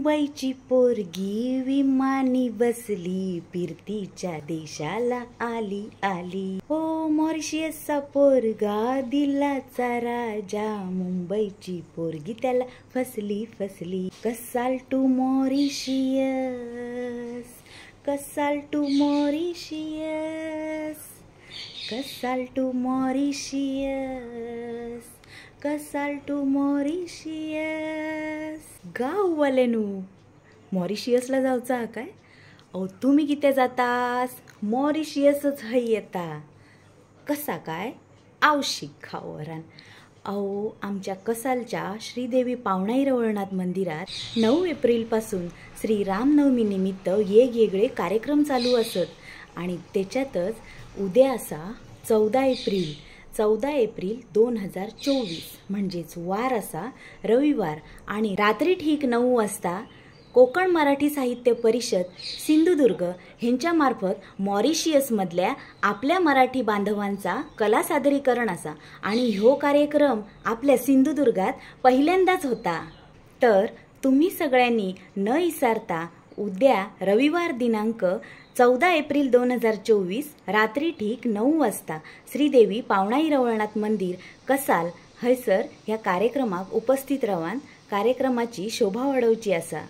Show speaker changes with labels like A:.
A: मुंबईची पोरगी विमानी बसली, फिरतीच्या देशाला आली आली. हो मॉरिशियसचा पोरगा दिलाचा राजा, मुंबईची पोरगी त्याला फसली फसली. कसाल टू मॉरिशियस, कसाल टू मॉरिशियस, कसाल टू मॉरिशियस, कसाल टू मॉरिशियस. गाववाल्यानू मॉरिशियसला जावचा काय? अहो तुम्ही किती जातास, मॉरिशियसच हय येता कसा काय? आवशिक खावरान. अहो आमच्या कसालच्या श्रीदेवी पावणाई रवळनाथ मंदिरात 9 एप्रिलपासून श्री रामनवमी निमित्त वेगवेगळे कार्यक्रम चालू असत आणि त्याच्यातच उद्या असा 14 एप्रिल, 14 एप्रिल 2024 म्हणजेच वार असा रविवार आणि रात्री ठीक 9 वाजता कोकण मराठी साहित्य परिषद सिंधुदुर्ग ह्यांच्यामार्फत मॉरिशियसमधल्या आपल्या मराठी बांधवांचा कला सादरीकरण असा आणि ह्यो कार्यक्रम आपल्या सिंधुदुर्गात पहिल्यांदाच होता. तर तुम्ही सगळ्यांनी न विसरता उद्या रविवार दिनांक 14 एप्रिल 2024 रात्री ठीक 9 वाजता श्रीदेवी पावणाई रवळनाथ मंदिर कसाल हयसर ह्या कार्यक्रमाक उपस्थित रावन कार्यक्रमाची शोभा वाढवची असा.